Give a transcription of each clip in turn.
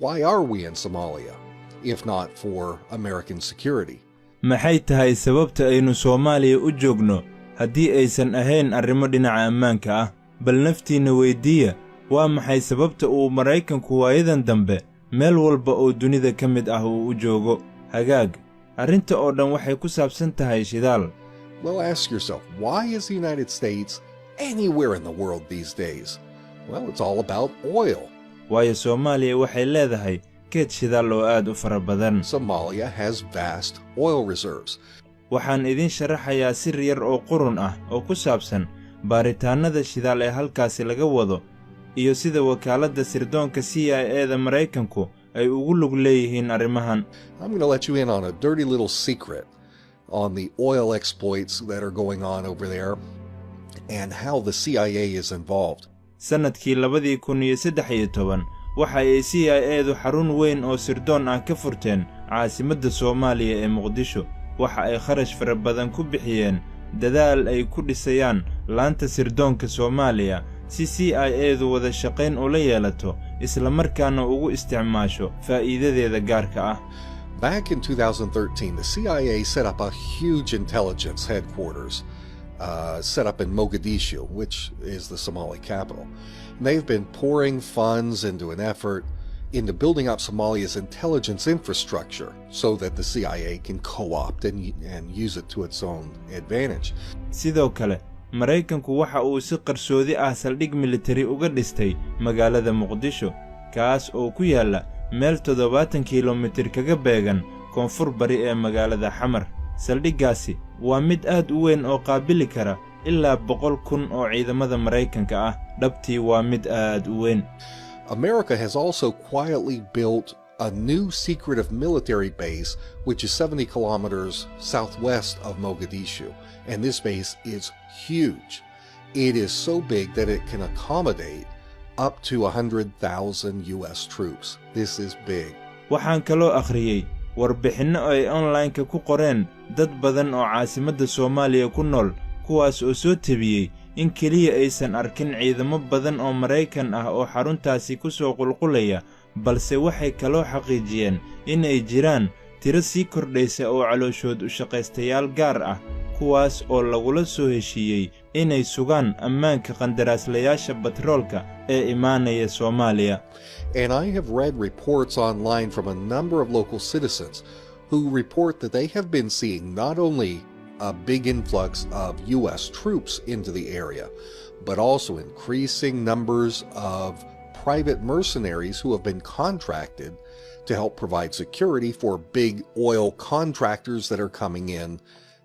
Why are we in Somalia if not for American security? Maxay tahay sababta aynu Soomaaliya u joogno haddii aysan ahayn arrimo dhinaca ammaanka ah? Bal naftiinna weyddiiya, waa maxay sababta uu Maraykanku waayadan dambe meel walba oo dunida ka mid ah uu u joogo? Hagaag, arrinta oo dhan waxay ku saabsan tahay shidaal. Well, ask yourself, why is the United States anywhere in the world these days? Well, it's all about oil. Waayo, Soomaaliya waxay leedahay keyd shidaal oo aad u fara badan. Somalia has vast oil reserves. Waxaan idiin sharaxayaa sir yar oo qurun ah oo ku saabsan baaritaannada shidaal ee halkaasi laga wado iyo sida wakaaladda sirdoonka CIA-da Maraykanku ay ugu lug leeyihiin arrimahan. I'm going to let you in on a dirty little secret on the oil exploits that are going on over there and how the CIA is involved. Sannadkii 2013 waxa ay CIA-du xarun weyn oo sirdoon ah ka furteen caasimadda Soomaaliya ee Muqdisho. Waxa ay kharash fara badan ku bixiyeen dadaal ay ku dhisayaan laanta sirdoonka Soomaaliya si CIA-du wada shaqayn ula yeelato, isla markaana ugu isticmaasho faa'iidadeeda gaarka ah. Back in 2013, the CIA set up a huge intelligence headquarters set up in Mogadishu, which is the Somali capital. And they've been pouring funds into an effort into building up Somalia's intelligence infrastructure so that the CIA can co opt and use it to its own advantage. Sidoo kale, Maraykanku waxa uu si qarsoodi ah saldhig militari uga dhistay magaalada Muqdisho, kaas oo ku yaalla meel 70 kilomitir kaga beegan koonfur bari ee magaalada Xamar. Saldhiggaasi waa mid aad u weyn oo qaabili kara ilaa 100,000 oo ciidamada Maraykanka ah. Dhabtii waa mid aad u weyn. America has also quietly built a new secretive military base, which is 70 kilometers southwest of Mogadishu. And this base is huge. It is so big that it can accommodate up to 100,000 U.S. troops. This is big. Waxaan kaloo akhriyey warbixinno ay onlaynka ku qoreen dad badan oo caasimadda Soomaaliya ku nool, kuwaas oo soo tebiyey in keliya aysan arkin ciidamo badan oo Maraykan ah oo xaruntaasi ku soo qulqulaya, balse waxay kaloo xaqiijiyeen in ay jiraan tiro sii kordhaysa oo calooshood u shaqaystayaal gaar ah, kuwaas oo lagula soo heshiiyey inay sugaan ammaanka qandaraaslayaasha batroolka ee imaanaya Soomaaliya. And I have read reports online from a number of local citizens who report that they have been seeing not only a big influx of U.S. troops into the area, but also increasing numbers of private mercenaries who have been contracted to help provide security for big oil contractors that are coming in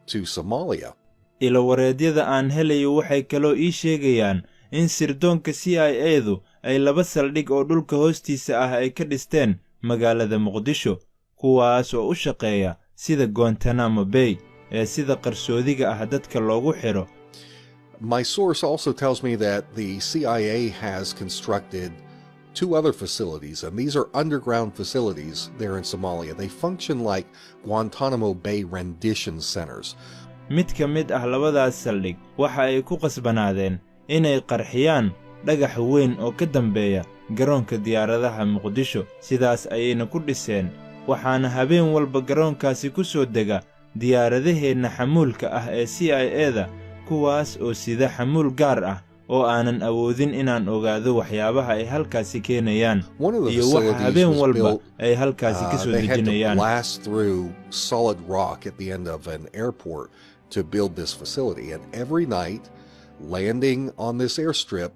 to Somalia. Ilowareedyada aan helayo waxay kaloo ii sheegayaan in sirdoonka CIA-du ay laba saldhig oo dhulka hoostiisa ah ay ka dhisteen magaalada Muqdisho, kuwaas oo u shaqeeya sida Guantanamo Bay ee sida qarsoodiga ah dadka loogu xidho. My source also tells me that the CIA has constructed two other facilities, and these are underground facilities there in Somalia. They function like Guantanamo Bay rendition centers. Mid ka mid ah labadaas saldhig waxa ay ku qasbanaadeen inay qarxiyaan dhagax weyn oo ka dambeeya garoonka diyaaradaha Muqdisho. Sidaas ayayna ku dhiseen, waxaana habeen walba garoonkaasi ku soo dega diyaaradaheenna xamuulka ah ee CIA-da, kuwaas oo sida xamuul gaar ah oo aanan awoodin inaan ogaado waxyaabaha ay halkaasi keenayaan iyo waxa habeen walba ay halkaasi ka soo dejinayaan. Blast through solid rock at the end of an airport to build this facility. And every night, landing on this airstrip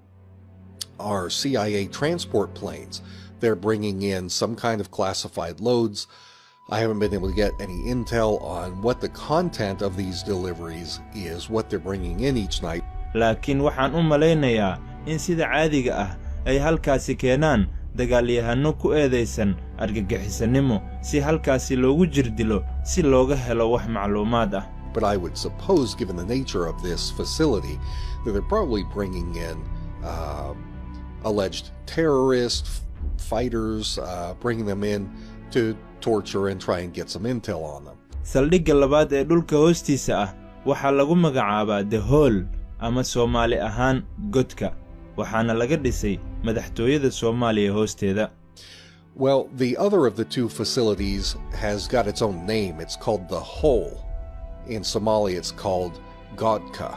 are CIA transport planes. They're bringing in some kind of classified loads. I haven't been able to get any intel on what the content of these deliveries is, what they're bringing in each night. Laakiin waxaan u malaynayaa in sida caadiga ah ay halkaasi keenaan dagaalyahanno ku eedaysan argagixisannimo si halkaasi loogu jirdilo si looga helo wax macluumaad ah. But I would suppose, given the nature of this facility, that they're probably bringing in alleged terrorist fighters, bringing them in to torture and try and get some intel on them. Saldhigga labaad ee dhulka hoostiisa ah waxaa lagu magacaabaa The Hole ama Soomaali ahaan Godka, waxaana laga dhisay madaxtooyada Soomaaliya hoosteeda. Well, the other of the two facilities has got its own name. It's called the Hole. In Somali, it's called Godka.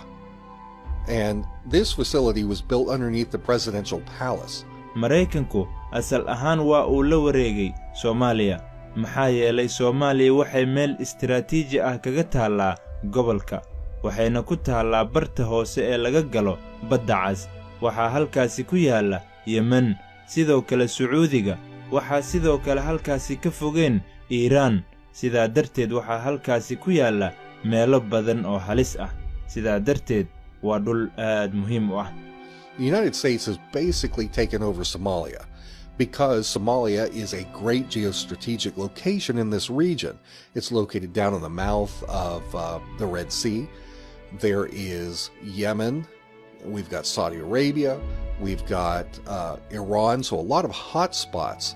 And this facility was built underneath the presidential palace. Maraykanku asal ahaan waa uu la wareegay Soomaaliya, maxaa yeelay Soomaaliya waxay meel istiraatiiji ah kaga taallaa gobolka, waxayna ku taallaa barta hoose ee laga galo Badda Cas. Waxaa halkaasi ku yaalla Yemen, sidoo kale Sacuudiga, waxaa sidoo kale halkaasi ka fogeen Iiraan. Sidaa darteed waxaa halkaasi ku yaalla meelo badan oo halis ah. Sidaa darteed waa dhul aad muhiim u ah. The United States has basically taken over Somalia because Somalia is a great geostrategic location in this region. It's located down in the mouth of the Red Sea. There is Yemen. We've got Saudi Arabia. We've got Iran. So a lot of hot spots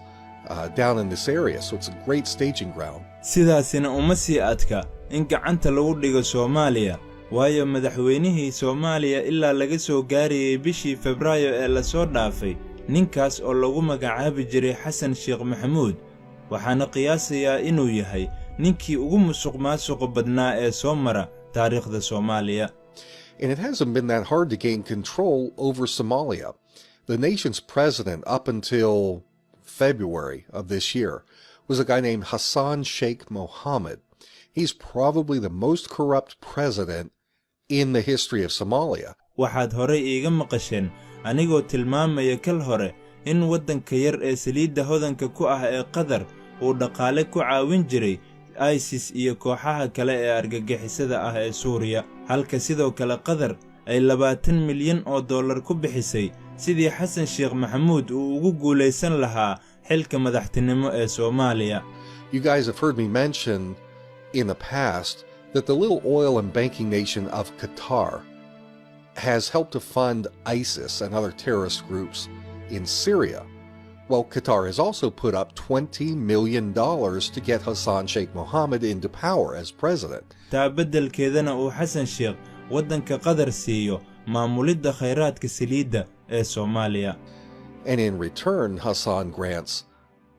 down in this area. So it's a great staging ground. Sidaasina uma sii adka in gacanta lagu dhigo Soomaaliya, waayo madaxweynihii Soomaaliya ilaa laga soo gaarayay bishii Febraayo ee lasoo dhaafay, ninkaas oo lagu magacaabi jiray Xasan Sheekh Maxamuud, waxaana qiyaasayaa inuu yahay ninkii ugu musuqmaasuqa badnaa ee soo mara taariikhda Soomaaliya. And it hasn't been that hard to gain control over Somalia. The nation's president up until February of this year was a guy named Hassan Sheikh Mohamud. He's probably the most corrupt president in the history of Somalia. Waxaad horay iiga maqasheen anigoo tilmaamaya kal hore in waddanka yar ee saliidda hodanka ku ah ee Qatar uu dhaqaale ku caawin jiray ISIS iyo kooxaha kale ee argagixisada ah ee Suuriya, halka sidoo kale Qatar ay 20 milyan oo dollar ku bixisay sidii Xasan Sheekh Maxamuud uu ugu guulaysan lahaa xilka madaxtinimo ee Soomaaliya. You guys have heard me mention in the past that the little oil and banking nation of Qatar has helped to fund ISIS and other terrorist groups in Syria. Well, Qatar has also put up $20 million to get Hassan Sheikh Mohamud into power as president. Taa beddelkeedana uu Xasan Sheekh waddanka Qatar siiyo maamulidda khayraadka saliidda ee Soomaaliya. And in return, Hassan grants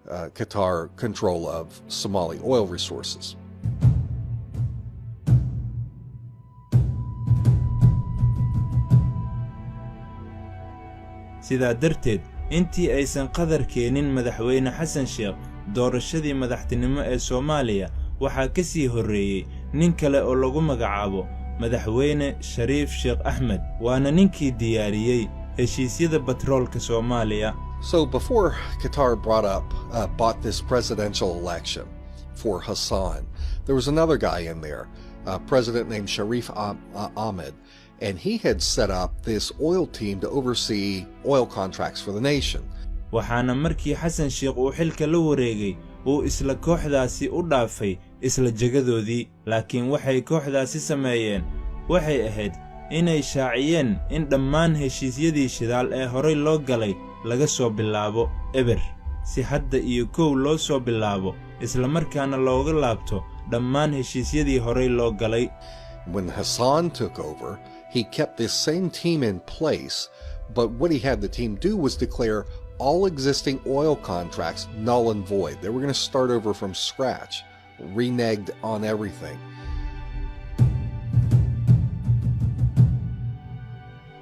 Qatar control of Somali oil resources. Sidaa darteed, intii aysan Qatar keenin madaxweyne Xasan Sheekh doorashadii madaxtinimo ee Soomaaliya, waxaa ka sii horreeyey nin kale oo lagu magacaabo Madaxweyne Shariif Sheekh Axmed, waana ninkii diyaariyey heshiisyada batroolka Soomaaliya. So before Qatar bought this presidential election for Hassan, there was another guy in there, a president named Sharif Ahmed, and he had set up this oil team to oversee oil contracts for the nation. Waxaana markii Xasan Sheekh uu xilka la wareegay uu isla kooxdaasi u dhaafay isla jagadoodii, laakiin waxay kooxdaasi sameeyeen waxay ahayd inay shaaciyeen in dhammaan heshiisyadii shidaal ee horay loo galay laga soo bilaabo eber, si hadda iyo kow loo soo bilaabo, isla markaana looga laabto dhammaan heshiisyadii horay loo galay. When Hassan took over, he kept this same team in place, but what he had the team do was declare all existing oil contracts null and void. They were going to start over from scratch, reneged on everything.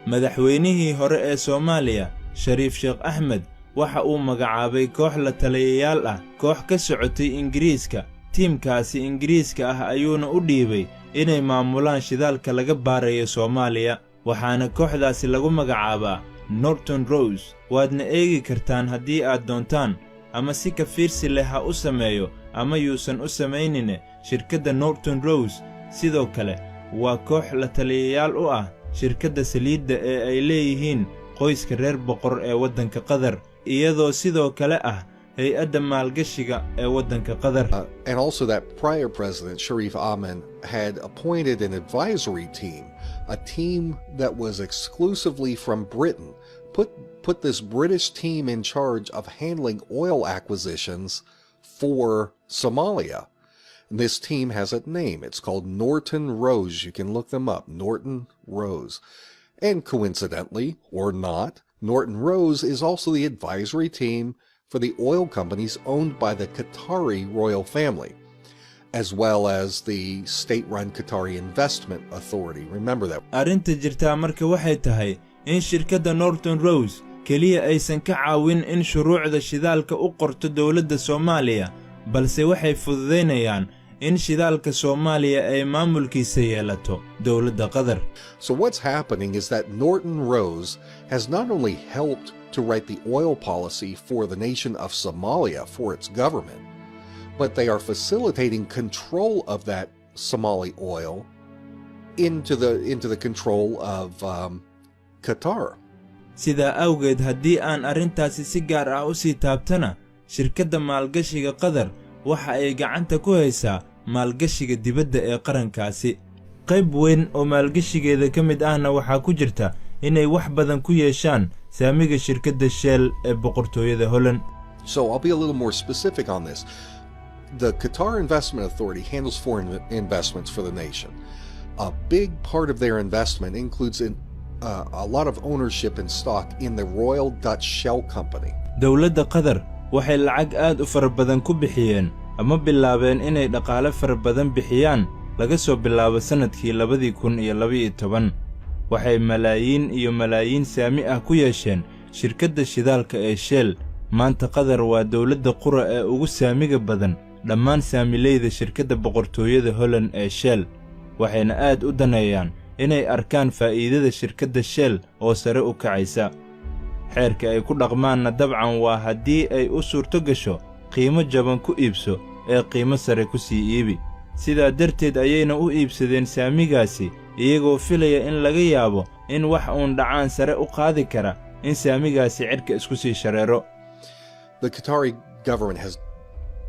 Madaxweynihii hore ee Soomaaliya Shariif Sheekh Axmed waxa uu magacaabay koox la taliyayaal ah, koox ka socotay Ingiriiska. Tiimkaasi Ingiriiska ah ayuuna u dhiibay inay maamulaan shidaalka laga baarayo Soomaaliya, waxaana kooxdaasi lagu magacaabaa Norton Rose. Waadna eegi kartaan haddii aad doontaan, ama si ka fiirsi leh ha u sameeyo ama yuusan u samaynine. Shirkadda Norton Rose sidoo kale waa koox la taliyayaal u ah shirkadda saliidda ee ay leeyihiin qoyska reer boqor ee waddanka Qatar, iyadoo sidoo kale ah hay-adda maalgashiga ee waddanka Qatar. And also, that prior president, Sharif Ahmed, had appointed an advisory team, a team that was exclusively from Britain, put this British team in charge of handling oil acquisitions for Somalia. And this team has a name. It's called Norton Rose. You can look them up, Norton Rose. And coincidentally, or not, Norton Rose is also the advisory team for the oil companies owned by the Qatari royal family, as well as the state-run Qatari Investment Authority. Remember that. Arrinta jirtaa marka waxay tahay in shirkadda Norton Rose keliya aysan ka caawin in shuruucda shidaalka u qorto dowladda Soomaaliya, balse waxay fududaynayaan in shidaalka Soomaaliya ay maamulkiisa yeelato dowladda Qatar. So what's happening is that Norton Rose has not only helped to write the oil policy for the nation of Somalia for its government, but they are facilitating control of that Somali oil into the control of Qatar. Sidaa awgeed, haddii aan arrintaasi si gaar ah u sii taabtana, shirkadda maalgashiga Qatar waxa ay gacanta ku haysaa maalgashiga dibadda ee qarankaasi. Qayb weyn oo maalgashigeeda ka mid ahna waxaa ku jirta inay wax badan ku yeeshaan saamiga shirkadda Shell ee boqortooyada Holland. So I'll be a little more specific on this. The Qatar Investment Authority handles foreign investments for the nation. A big part of their investment includes a lot of ownership and stock in the Royal Dutch Shell Company. Dowladda Qatar waxay lacag aad u fara badan ku bixiyeen ama bilaabeen inay dhaqaale fara badan bixiyaan laga soo bilaabo sannadkii 2012. Waxay malaayiin iyo malaayiin saami ah ku yeesheen shirkadda shidaalka ee Shell. Maanta Qatar waa dowladda qura ee ugu saamiga badan dhammaan saamileyda shirkadda boqortooyada Holland ee Shell, waxayna aad u daneeyaan inay arkaan faa'iidada shirkadda Shell oo sare u kacaysa. Xeerka ay ku dhaqmaanna dabcan waa haddii ay u suurto gasho, qiimo jaban ku iibso ee qiimo sare ku sii iibi. Sidaa darteed ayayna u iibsadeen saamigaasi, iyagoo filaya in laga yaabo in wax uun dhacaan sare u qaadi kara in saamigaasi cirka isku sii shareero. The Qatari government has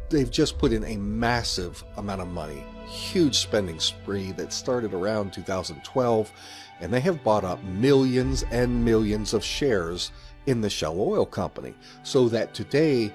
they've just put in a massive amount of money, huge spending spree that started around 2012, and they have bought up millions and millions of shares in the Shell Oil Company, so that today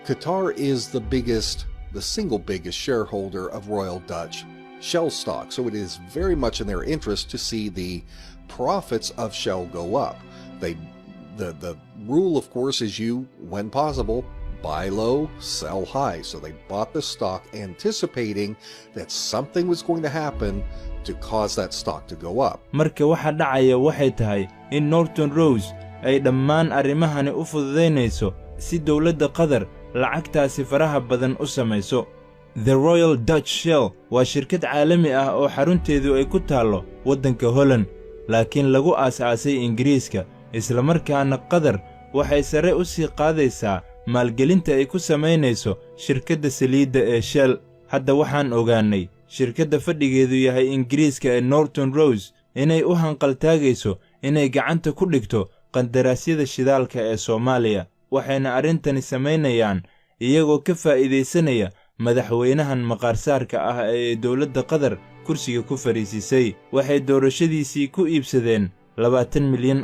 Qatar is the biggest, the single biggest shareholder of Royal Dutch Shell stock. So it is very much in their interest to see the profits of Shell go up. The rule, of course, is you, when possible, buy low, sell high. So they bought the stock anticipating that something was going to happen to cause that stock to go up. Marka waxa dhacaya waxay tahay in Norton Rose ay dhammaan arrimahani u fududaynayso si dowladda Qatar lacagtaasi faraha badan u samayso. The Royal Dutch Shell waa shirkad caalami ah oo xarunteedu ay ku taallo waddanka Holland, laakiin lagu aas-aasay Ingiriiska. Islamarkaana Qatar waxay sare u sii qaadaysaa maalgelinta ay ku samaynayso shirkadda saliidda ee Shell. Hadda waxaan ogaannay shirkadda fadhigeedu yahay Ingiriiska ee Norton Rose inay u hanqaltaagayso inay gacanta ku dhigto qandaraasyada shidaalka ee Soomaaliya, waxayna arrintani samaynayaan iyagoo ka faa'iidaysanaya madaxweynahan maqaarsaarka ah ee dowladda Qatar kursiga ku fadhiisisay. Waxay doorashadiisii ku iibsadeen $20 milyan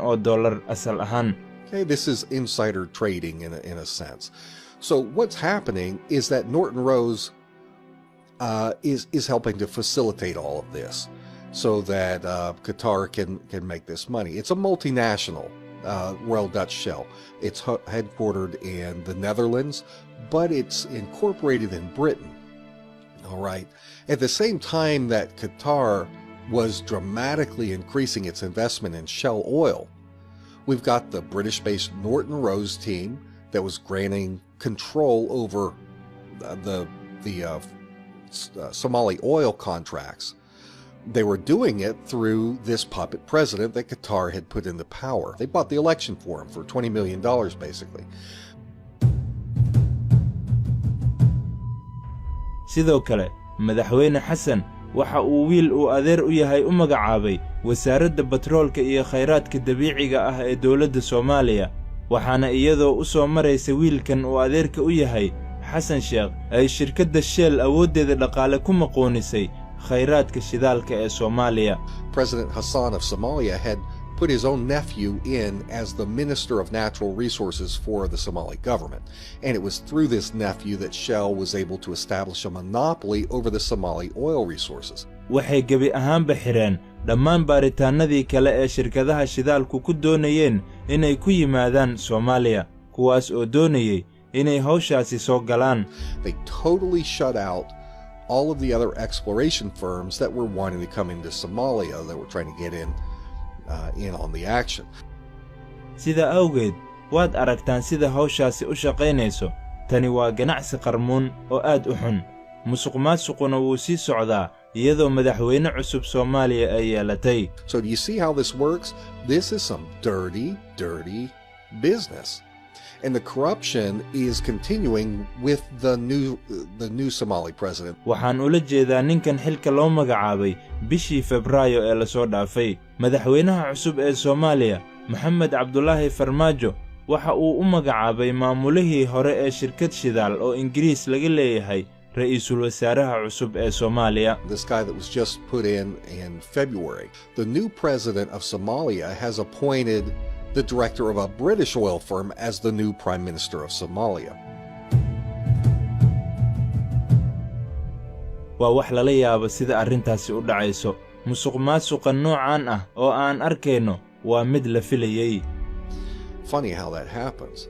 asal ahaan. Okay, this is insider trading in a sense. So what's happening is that Norton Rose is helping to facilitate all of this so that Qatar can make this money. It's a multinational, Royal Dutch Shell. It's headquartered in the Netherlands, but it's incorporated in Britain. All right. At the same time that Qatar was dramatically increasing its investment in Shell Oil, we've got the British based Norton Rose team that was granting control over the Somali oil contracts. They were doing it through this puppet president that Qatar had put into power. They bought the election for him for $20 million, basically. Sidoo kale, Madaxweyne Xasan waxa uu wiil uu adeer u yahay u magacaabay wasaaradda batroolka iyo khayraadka dabiiciga ah ee dowladda Soomaaliya, waxaana iyadoo u soo maraysa wiilkan uu adeerka u yahay Xasan Sheekh ay shirkadda Shell awooddeeda dhaqaale ku maqoonisay khayraadka shidaalka ee Soomaaliya. President Hassan of Somalia had put his own nephew in as the Minister of Natural Resources for the Somali government. And it was through this nephew that Shell was able to establish a monopoly over the Somali oil resources. Waxay gebi ahaanba xidheen dhammaan baaritaannadii kale ee shirkadaha shidaalku ku doonayeen inay ku yimaadaan Soomaaliya, kuwaas oo doonayey Inay hawshaasi soo galaan. They totally shut out all of the other exploration firms that were wanting to come into Somalia, that were trying to get in on the action. Sida awgeed waad aragtaan sida hawshaasi u shaqaynayso. Tani waa ganacsi qarmuun oo aad u xun. Musuqmaasuquna wuu sii socdaa iyadoo madaxweyne cusub Soomaaliya ay yeelatay. So do you see how this works? This is some dirty, dirty business. And the corruption is continuing with the new Somali president. Waxaan ula jeedaa ninkan xilka loo magacaabay bishii Febraayo ee lasoo dhaafay. Madaxweynaha cusub ee Soomaaliya, Maxamed Cabdulaahi Farmaajo, waxa uu u magacaabay maamulihii hore ee shirkad shidaal oo Ingiriis laga leeyahay ra'iisul wasaaraha cusub ee Soomaaliya. This guy that was just put in February. The new president of Somalia has appointed the director of a British oil firm as the new prime minister of Somalia. Waa wax lala yaabo sida arrintaasi u dhacayso. Musuqmaasuqa noocan ah oo aan arkayno waa mid la filayey. Funny how that happens.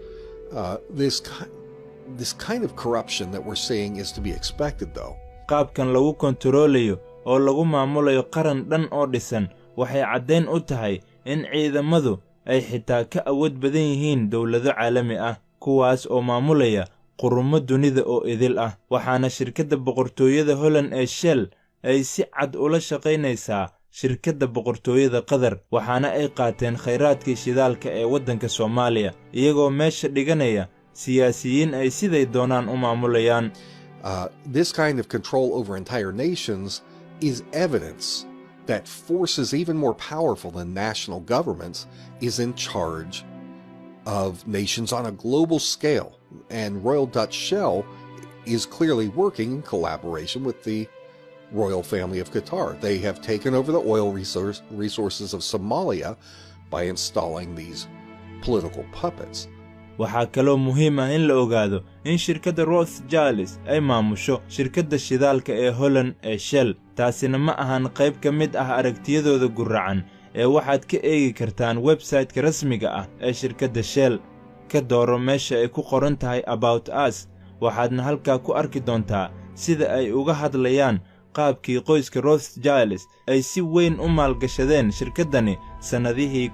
This kind of corruption that we're seeing is to be expected, though. Qaabkan lagu kontaroolayo oo lagu maamulayo qaran dhan oo dhisan waxay caddayn u tahay in ciidamadu ay xitaa ka awood badan yihiin dowlado caalami ah, kuwaas oo maamulaya qurumo dunida oo idil ah. Waxaana shirkadda boqortooyada Holland ee Shell ay si cad ula shaqaynaysaa shirkadda boqortooyada Qatar, waxaana ay qaateen khayraadkii shidaalka ee waddanka Soomaaliya, iyagoo meesha dhiganaya siyaasiyiin ay siday doonaan u maamulayaan. This kind of control over entire nations is evidence that forces even more powerful than national governments is in charge of nations on a global scale. And Royal Dutch Shell is clearly working in collaboration with the royal family of Qatar. They have taken over the oil resources of Somalia by installing these political puppets. Waxaa kaloo muhiim ah in la ogaado in shirkadda Rothschilds ay maamusho shirkadda shidaalka ee Holland ee Shell. Taasina ma ahan qayb ka mid ah aragtiyadooda guracan ee waxaad ka eegi kartaan website-ka rasmiga ah ee shirkadda Shell. Ka dooro meesha ay ku qoran tahay "About Us", waxaadna halkaa ku arki doontaa sida ay uga hadlayaan qaabkii qoyska Rothschilds ay si weyn u maalgashadeen shirkaddani sannadihii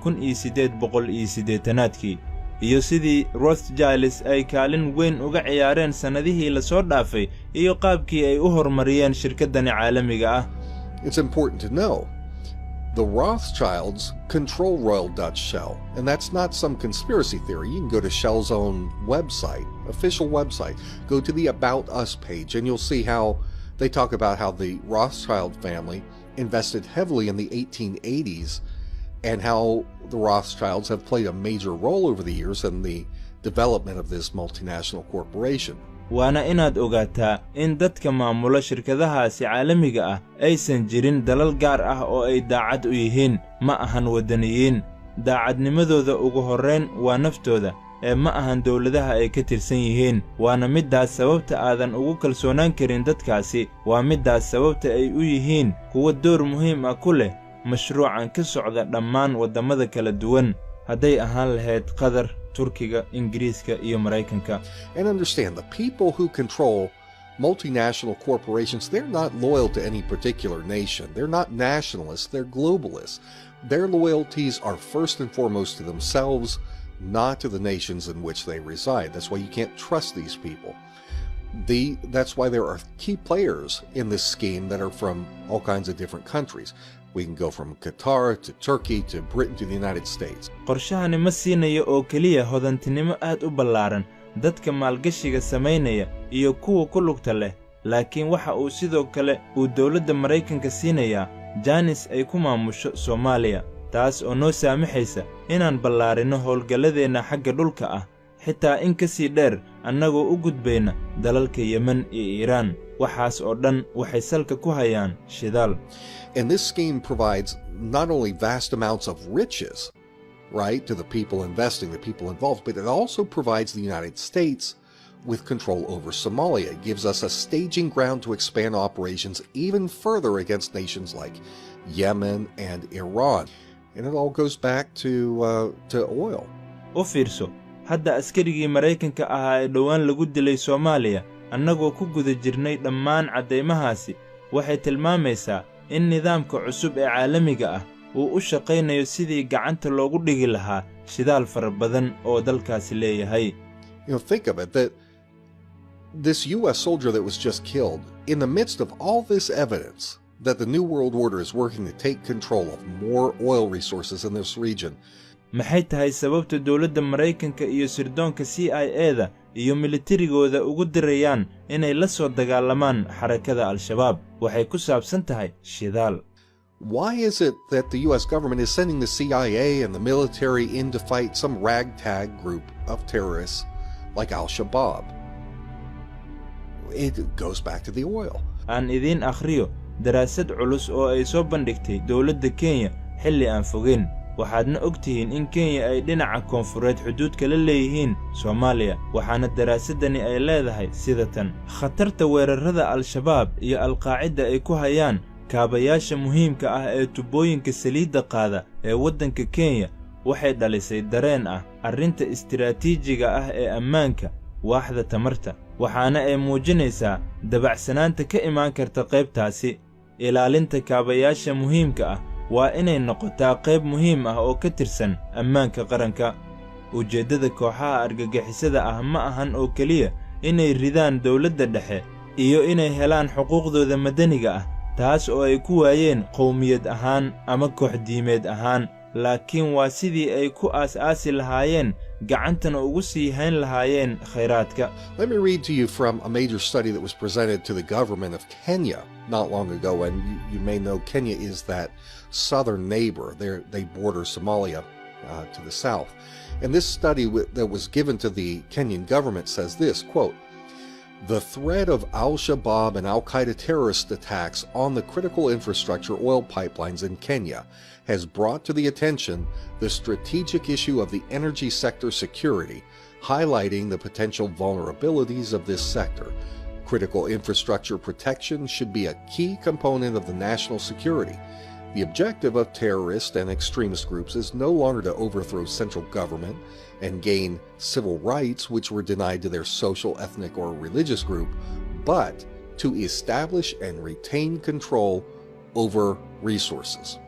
1880-aadkii iyo sidii Rothschilds ay kaalin weyn uga ciyaareen sannadihii la soo dhaafay iyo qaabkii ay u horumariyeen shirkaddani caalamiga ah. It's important to know the Rothschilds control Royal Dutch Shell, and that's not some conspiracy theory. You can go to Shell's own website, official website, go to the About Us page, and you'll see how they talk about how the Rothschild family invested heavily in the 1880s and how the Rothschilds have played a major role over the years in the development of this multinational corporation. Waana inaad ogaataa in dadka maamula shirkadahaasi caalamiga ah aysan jirin dalal gaar ah oo ay daacad u yihiin. Ma ahan waddaniyiin. Daacadnimadooda ugu horrayn waa naftooda ee ma ahan dowladaha ay ka tirsan yihiin. Waana middaas sababta aadan ugu kalsoonaan karin dadkaasi. Waa middaas sababta ay u yihiin kuwo door muhiim ah ku leh mashruucan ka socda dhammaan waddamada kala duwan, hadday ahaan lahayd Qatar, Turkiga, Ingiriiska iyo Maraykanka. And understand, the people who control multinational corporations, they're not loyal to any particular nation. They're not nationalists, they're globalists. Their loyalties are first and foremost to themselves, not to the nations in which they reside. That's why you can't trust these people. That's why there are key players in this scheme that are from all kinds of different countries. We can go from Qatar to Turkey to Britain to the United States. Qorshahani ma siinayo oo keliya hodantinimo aad u ballaaran dadka maalgashiga samaynaya iyo kuwa ku lugta leh, laakiin waxa uu sidoo kale uu dowladda Maraykanka siinayaa jaanis ay ku maamusho Soomaaliya, taas oo noo saamaxaysa inaan ballaarinno howlgalladeenna xagga dhulka ah, xitaa in ka sii dheer, annagoo u gudbayna dalalka Yemen iyo Iiraan. Waxaas oo dhan waxay salka ku hayaan shidaal. And this scheme provides not only vast amounts of riches, right, to the people investing, the people involved, but it also provides the United States with control over Somalia. It gives us a staging ground to expand operations even further against nations like Yemen and Iran. And it all goes back to oil. U fiirso. Hadda askarigii Maraykanka ahaa ee dhowaan lagu dilay Soomaaliya, annagoo ku guda jirnay dhammaan caddaymahaasi, waxay tilmaamaysaa in nidaamka cusub ee caalamiga ah uu u shaqaynayo sidii gacanta loogu dhigi lahaa shidaal fara badan oo dalkaasi leeyahay. Think of it, that this U.S. soldier that was just killed, in the midst of all this evidence that the New World Order is working to take control of more oil resources in this region, Maxay tahay sababta dowladda Maraykanka iyo sirdoonka CIA-da iyo militarigooda ugu dirayaan inay la soo dagaalamaan xarakada Al-Shabaab? Waxay ku saabsan tahay shidaal. Why is it that the U.S. government is sending the CIA and the military in to fight some ragtag group of terrorists like Al Shabaab? It goes back to the oil. Aan idiin akhriyo daraasad culus oo ay soo bandhigtay dowladda Kenya xilli aan fogeyn. Waxaadna og tihiin in Kenya ay dhinaca koonfureed xuduudka la leeyihiin Soomaaliya. Waxaana daraasaddani ay leedahay sida tan: khatarta weerarrada Al-Shabaab iyo Alqaacida ay ku hayaan kaabayaasha muhiimka ah ee tubooyinka saliidda qaada ee waddanka Kenya waxay dhalisay dareen ah arrinta istiraatiijiga ah ee ammaanka waaxda tamarta, waxaana ay muujinaysaa dabacsanaanta ka imaan karta qaybtaasi. Ilaalinta kaabayaasha muhiimka ah waa inay noqotaa qayb muhiim ah oo ka tirsan ammaanka qaranka. Ujeeddada kooxaha argagixisada ah ma ahan oo keliya inay ridaan dowladda dhexe iyo inay helaan xuquuqdooda madaniga ah, taas oo ay ku waayeen qowmiyad ahaan ama koox diimeed ahaan, laakiin waa sidii ay ku aas-aasi lahaayeen, gacantana ugu sii hayn lahaayeen khayraadka. Let me read to you from a major study that was presented to the government of Kenya not long ago. And you may know Kenya is that southern neighbor. They border Somalia to the south. And this study that was given to the Kenyan government says this, quote, "The threat of Al Shabaab and Al Qaeda terrorist attacks on the critical infrastructure oil pipelines in Kenya has brought to the attention the strategic issue of the energy sector security, highlighting the potential vulnerabilities of this sector. Critical infrastructure protection should be a key component of the national security. The objective of terrorist and extremist groups is no longer to overthrow central government and gain civil rights which were denied to their social, ethnic, or religious group, but to establish and retain control over resources."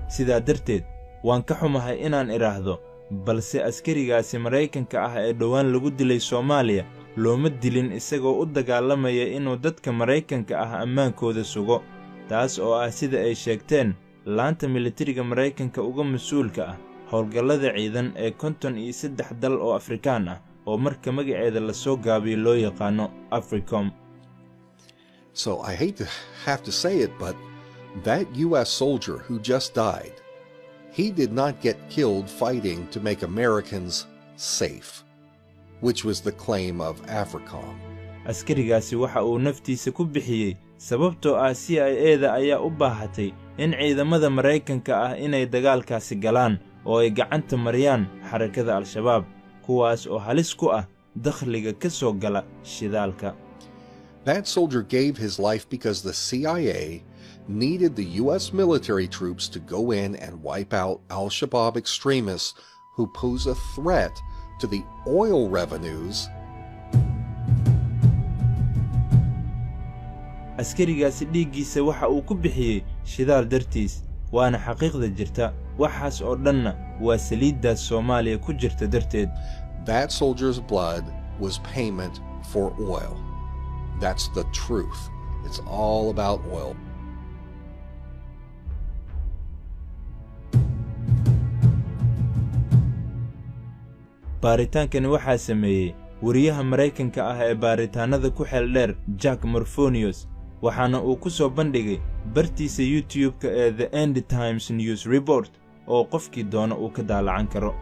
Sidaa darteed, waan ka xumahay inaan idhaahdo, balse askarigaasi Maraykanka ah ee dhowaan lagu dilay Soomaaliya looma dilin isagoo u dagaalamaya inuu dadka Maraykanka ah ammaankooda sugo, taas oo ah sida ay sheegteen laanta militariga Maraykanka uga mas'uulka ah howlgallada ciidan ee 53 dal oo Afrikaan ah, oo marka magaceeda lasoo gaabiyo loo yaqaano AFRICOM. So I hate to have to say it, but that U.S. soldier who just died, he did not get killed fighting to make Americans safe, which was the claim of AFRICOM. Askarigaasi waxa uu naftiisa ku bixiyey sababtoo ah CIA-da ayaa u baahatay in ciidamada Maraykanka ah inay dagaalkaasi galaan oo ay gacanta mariyaan xarakada Al-Shabaab, kuwaas oo halis ku ah dakhliga ka soo gala shidaalka. That soldier gave his life because the CIA needed the U.S. military troops to go in and wipe out Al Shabaab extremists who pose a threat to the oil revenues. Askarigaasi dhiiggiisa waxa uu ku bixiyey shidaal dartiis, waana xaqiiqda jirta. Waxaas oo dhanna waa saliiddaas Soomaaliya ku jirta darteed. That soldier's blood was payment for oil. That's the truth. It's all about oil. Baaritaankani waxaa sameeyey wariyaha Maraykanka ah ee baaritaannada ku xeel dheer, Jack Morfonios, waxaana uu ku soo bandhigay bartiisa YouTube-ka ee The End Times News Report, oo qofkii doona uu ka daalacan karo.